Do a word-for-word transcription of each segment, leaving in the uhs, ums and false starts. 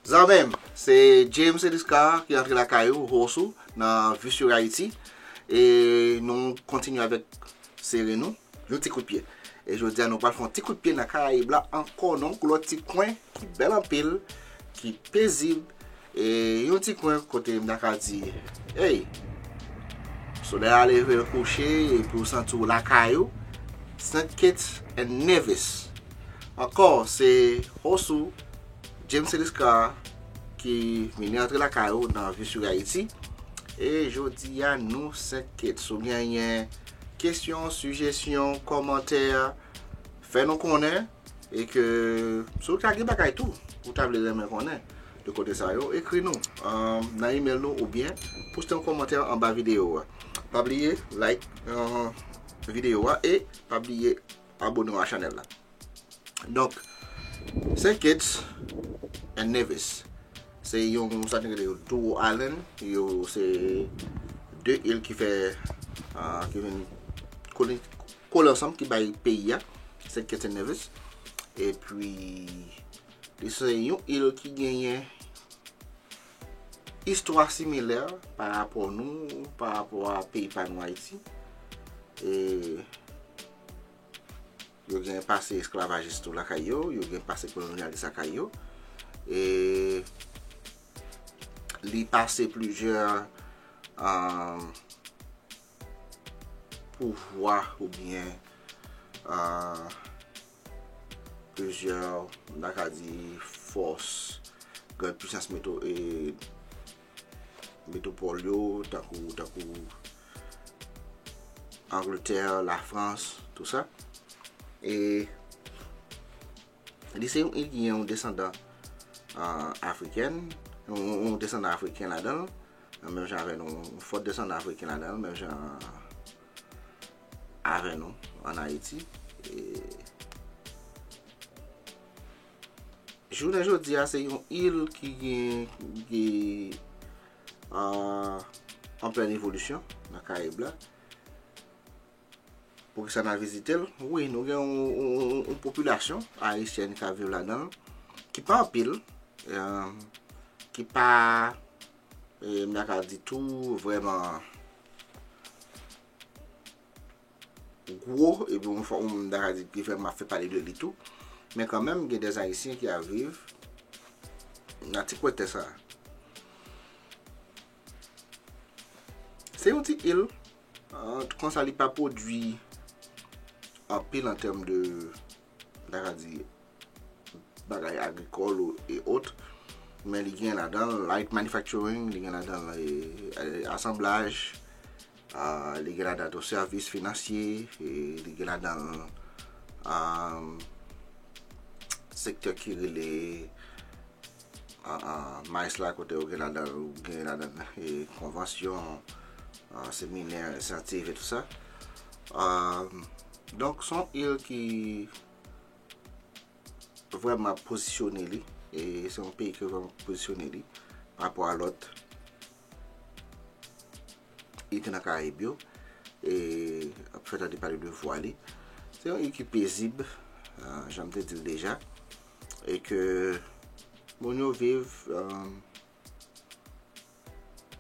Zanmi m, se James Eliscar ki antre lakay ou, host ou, nan Vue sur Haïti. E nou kontinye avèk seri nou, yon ti kout pye. E jodi a, nou pral fè yon ti kout pye nan Karayib la ankò, nan yon lòt ti kwen ki bèl anpil, ki pezib, e yon ti kwen kote m ta ka di, hey, solèy la leve l kouche, epi w santi w lakay ou, Saint Kitts and Nevis. Ankò, se host ou, James Eliscar, ki vini antre lakay ou nan Vue sur Haïti. E jodi a, nou Saint Kitts. Si w genyen kesyon, sijesyon, kòmantè, fè nou konnen. E ke si w ta gen bagay tou, ou ta vle renmen konnen de kote sa yo, ekri nou, um, nan email nou oubyen poste yon kòmantè anba videyo a. Pa bliye like, uh, videyo a e pa bliye abone w a chanèl la. Donk, Saint Kitts and Nevis, se yon, sa nou rele yo Duo Island, yo se de il ki fè, ah, ki vin kole, kole ansanm, ki bay peyi a, Saint Kitts and Nevis. Epi, li se yon il ki genyen istwa similè pa rapò nou, pa rapò a peyi pa nou Ayiti. E yo gen pase esklavajis tou lakay yo, yo gen pase kolonyalis lakay yo. E li pase plizyè, ah, pouvwa oubyen, ah, plizyè, m ta ka di, fòs, gran pisans meto-, e, metwopòl yo, tankou, tankou Angletè, Lafrans, tou sa. E li se yon il ki gen yon desandan, ah, afrikèn, yon, yon desandan afriken ladan l, menm jan avè nou, yon fòt desandan afriken ladan l, menm jan avè nou ann Ayiti. E jounen jodi a, se yon il ki gen, ki, ah, an plèn evolisyon nan Karayib la. Poukisa n al vizite l? Wi, nou gen yon, yon, yon, yon popilasyon ayisyèn k ap viv ladan l, ki pa anpil, eh, ki pa, eh, m ta ka di tou, vrèman gwo, epi yon fò, m ta ka di, ki vrèman fè pale de li tou. Men kanmenm, gen dè Ayisyen ki ap viv nan ti kwen tè sa a. Se yon ti il, ah, konsa li pa pwodui anpil an tèm de, m ta ka di, bagay agrikòl ou, e ot. Men li gen ladan l light manufacturing, li gen ladan l, e, e, asanblaj, ah, li gen ladan l tou sèvis finansye, e li gen ladan l, ah, sektè ki rele, ah, ah, MICE la, kote ou gen ladan, ou gen ladan, e, konvansyon, ah, seminè, ensantiv e tou sa. Ah, donk, se yon il ki vrèman pozisyone li, e se yon peyi ki vrèman pozisyone li pa rapò a lòt il ki nan Karayib yo, e ap fè tande pale de vwa li. Se yon il ki pezib, ah, jan m te di l deja, e ke moun yo viv, ah,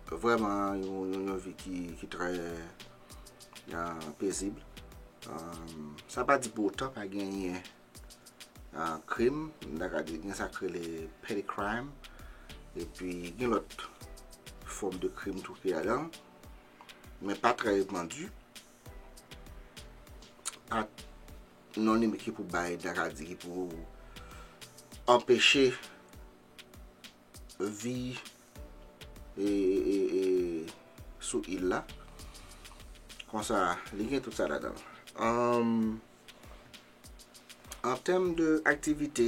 vrèman yon, yon, yon vi ki, ki trè, ah, pezib. Ah, sa pa di pou otan pa genyen, ah, krim, m ta ka di gen sa k rele petty crime, epi gen lòt fòm de krim tou ki ladan, men pa trè repandi. Pa non limit ki pou bay, m ta ka di ki pou anpeche vi, e, e, e, sou il la. Konsa, li gen tout sa ladan l. Ann, an tèm de aktivite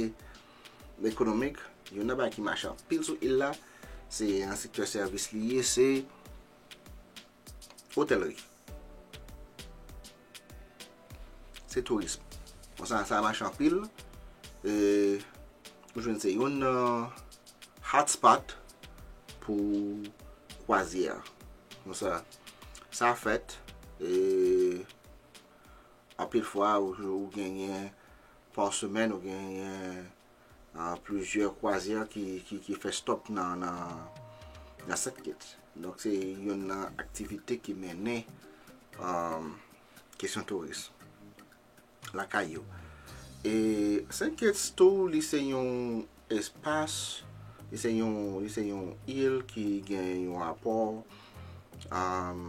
ekonomik, youn nan bagay ki mache anpil sou il la, se nan sektè sèvis li ye, se otèlri. Se tourism. Bon, sa, sa mache anpil. E, ou jwenn se youn nan hotspot pou kwazyè. Bon, sa, sa fèt. E, anpil fwa, ou, ou genyen pa semèn, ou genyen ah, plizyè kwazyè ki, ki, ki fè stop nan, nan, nan Sent Kit. Donk, se youn nan aktivite ki mennen, ah, kesyon touris lakay yo. E Sent Kit tou, li se yon espas, li se yon, li se yon il ki gen yon apò, um,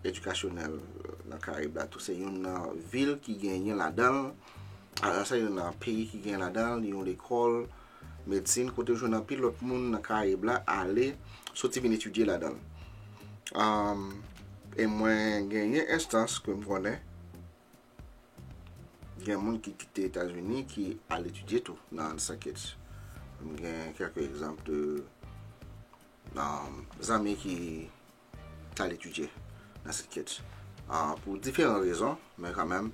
edikasyonèl nan Karayib la tou. Se youn nan vil ki genyen ladan l, a, se youn nan peyi ki gen ladan l, yon lekòl medsin, kote w jwenn anpil lòt moun nan Karayib la ale, soti vin etidye ladan l. Um, e mwen genyen enstans ke m konnen, gen moun ki kite Etazini ki al etidye tou nan Sent Kit. M gen kèlke egzanp de, um, zanmi ki t al etidye nan Sent Kit. Ah, pou diferan rezon, men kanmenm,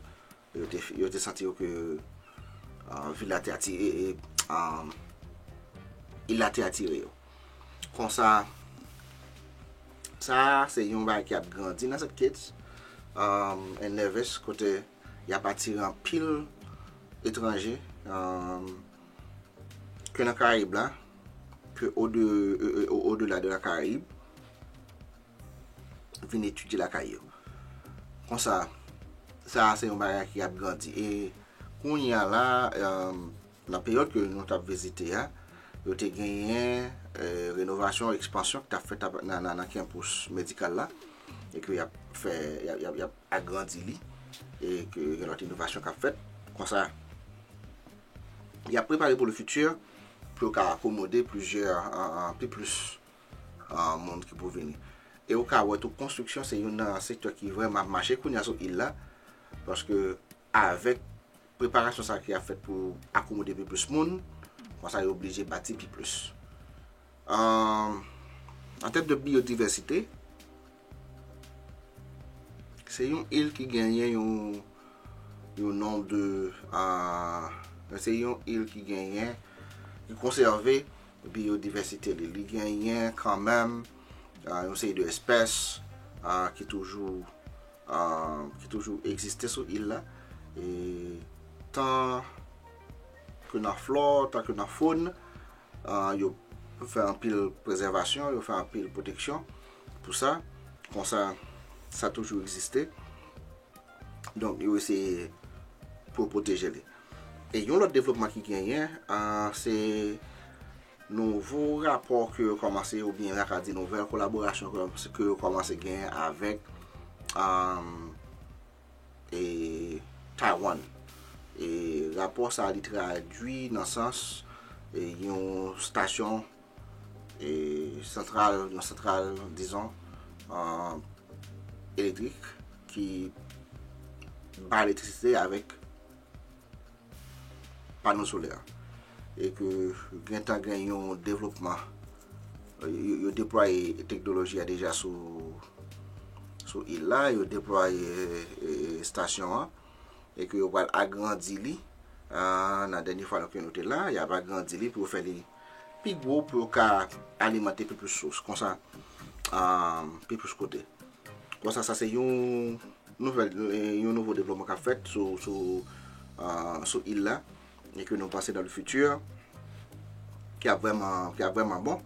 yo te, yo te santi yo ke, ah, vil la te atire, e, ah, il la te atire yo. Konsa, sa a se yon bagay ki ap grandi nan Sent Kit, um, and Nevis, kote y ap atire anpil etranje, um, ke nan Karayib la, ke o de, e, e, o, odela de la Karayib, vin etidye lakay yo. Konsa, sa a se yon bagay ki ap grandi. E kounye a la, um, nan peryòd ke nou t ap vizite a, yo te genyen, eh, renovasyon, ekspansyon ki t ap fèt ap, nan, nan, nan kanpis medikal la, e ke y ap fè, y ap, y ap, y ap agrandi li, e ke gen lòt inovasyon k ap fèt. Konsa, y ap prepare pou le futur, pou yo ka akomode plizyè, ah, ah, pi plis, ah, moun ki pou vini. E ou ka wè tou, konstriksyon se youn nan sektè ki vrèman ap mache kounye a sou il la, paske avèk preparasyon sa ki ap fèt pou akomode pi plis moun, konsa yo oblije bati pi plis. Ahn, an tèm de biyodivèsite, se yon il ki genyen yon, yon nonb de, ah, se yon il ki genyen, ki konsève biyodivèsite li. Li genyen kanmenm, ah, yon seri de espès, ah, ki toujou, ah, ki toujou egziste sou il la. E tan ke nan flò, tan ke nan fòn, ah, yo fè anpil prezèvasyon, yo fè anpil pwoteksyon pou sa. Konsa, sa toujou egziste. Donk, yo eseye pou pwoteje li. E yon lòt devlopman ki genyen, ah, se nouvo rapò ke yo kòmanse, oubyen n a ka di nouvèl kolaborasyon ke, ke yo kòmanse genyen avèk, ah, e, Taiwan. E rapò sa a, li tradui nan sans, e, yon stasyon, e, santral, yon santral, dizon, ah, elektrik ki bay elektrisite avèk pano solè. E ke gentan gen yon devlopman. Yo, yo deplwaye teknoloji a deja sou, sou il la, yo deplwaye, e, estasyon an, e ke yo pral agrandi li, ah, nan dènye fwa ke nou te la, y ap agrandi li pou yo fè li pi gwo, pou yo ka alimante pi plis sous, konsa, ah, pi plis kote. Konsa, sa se yon nouvèl, yon nouvo devlopman k ap fèt sou, sou, ah, sou il la, e ke nou panse dans le futur, ki ap vrèman, ki ap vrèman bon,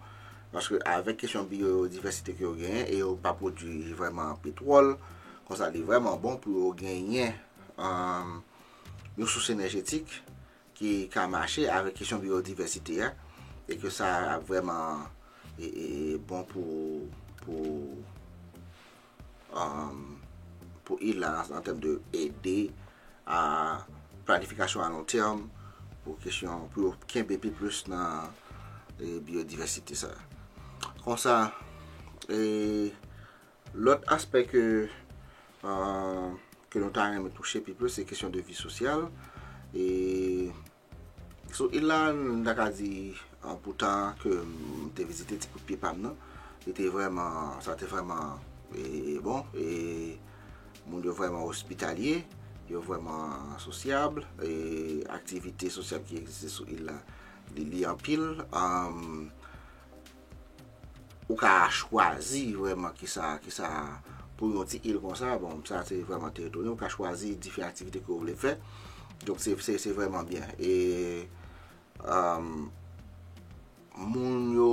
paske avèk kesyon biyodivèsite ke yo genyen, e yo pa pwodui vrèman petwòl, konsa li vrèman bon pou yo genyen, ah, yon sous enèjetik ki ka mache avèk kesyon biyodivèsite a, e ke sa ap vrèman, e, e, bon pou, pou, um, pou il la, an tèm de ede a planifikasyon a lon tèm, pou kesyon, pou yo kenbe pi plis nan, e, biyodivèsite sa. Konsa, e, lòt aspè ke, ah, ke nou ta renmen touche pi plis, se kesyon de vi sosyal. E sou il la, m ta ka di, ah, pou tan ke m te vizite ti kout pye pa m nan, li te vrèman, sa te vrèman, e, bon, e moun yo vrèman ospitalye, yo vrèman sosyab, e aktivite sosyab ki egziste sou il la, li, li anpil. Am, ou ka chwazi vrèman kisa, kisa pou yon ti il konsa. Bon, sa se vrèman teritwaryen. Ou ka chwazi diferan aktivite ke ou vle fè. Donk, se, se, se vrèman byen. E um, moun yo,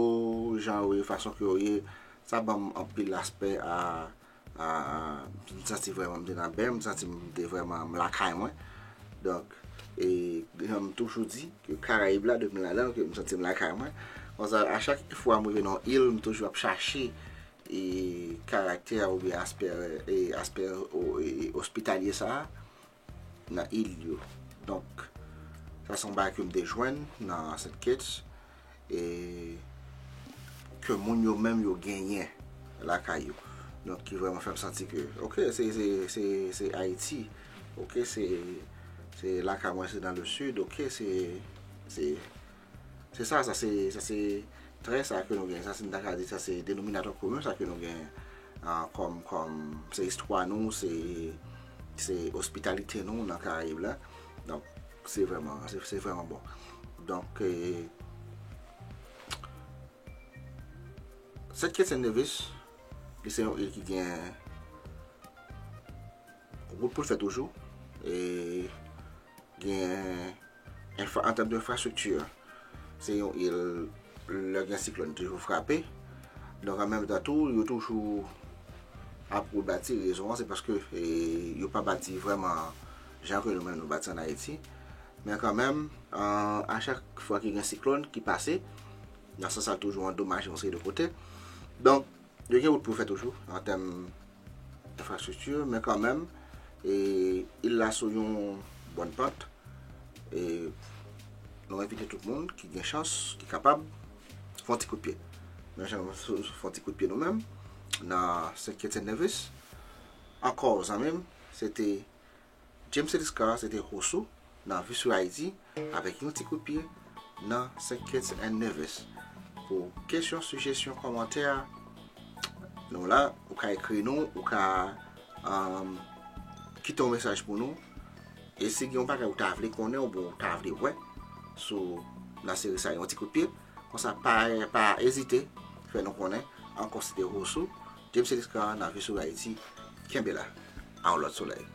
jan yo ye, fason ke yo ye, sa ban m anpil aspè a, a, a, m santi vrèman m te nan bè, m santi m te vrèman m lakay mwen. Donk, e, jan m toujou di, ke Karayib la, depi m ladan, ke m santi m lakay mwen. Konsa, a chak fwa m rive nan yon il, m toujou ap chache, e, karaktè oubyen aspè, e, aspè, o, e, ospitalye sa a nan il yo. Donk, sa se yon bagay ke m te jwenn nan Saint Kitts, e ke moun yo menm yo genyen lakay yo. Donk, ki vrèman fè m santi ke, oke, se, se, se, se Ayiti, oke, se, se lakay mwen, se dans le sud, oke, se, se, se sa, sa se, sa se trè sa ke nou gen, sa se, m ta ka di, sa se denominatò komen sa ke nou gen, ah, kòm, kòm, se istwa nou, se, se ospitalite nou nan Karayib la. Donk, se vrèman, se, se vrèman bon. Donk, e, Saint Kitts and Nevis, li se yon il ki gen wout pou l fè toujou, e gen enfra-, an tèm de enfrastrikti, se yon il, lè gen siklòn, toujou frape. Donk, an menm tan tou, yo toujou ap rebati, rezon an, se paske, e, yo pa bati vrèman jan ke nou menm nou bati ann Ayiti. Men kanmenm, an, a chak fwa ki gen siklòn ki pase, nan sans sa, l toujou andomaje yon seri de kote. Donk, yo gen wout pou yo fè toujou, an tèm enfrastrikti, men kanmenm, e, il la sou yon bòn pant, e nou envite tout moun ki gen chans, ki kapab, fè yon ti kout pye. Men jan nou fè yon ti kout pye nou menm, nan Saint Kitts and Nevis. Ankò, zanmi m, se te James Eliscar, se te host ou nan Vue sur Haïti avèk yon ti kout pye nan Saint Kitts and Nevis. Pou kesyon, sijesyon, kòmantè, nou la, ou ka ekri nou, ou ka, um, kite yon mesaj pou nou. E si gen yon bagay ou ta vle konnen oubyen ou ta vle wè sou nan seri sa, yon ti kout pye, konsa pa, pa ezite fè nou konnen. Ankò se te host ou, James Eliscar nan Vue sur Haïti. Kenbe la. A yon lòt solèy.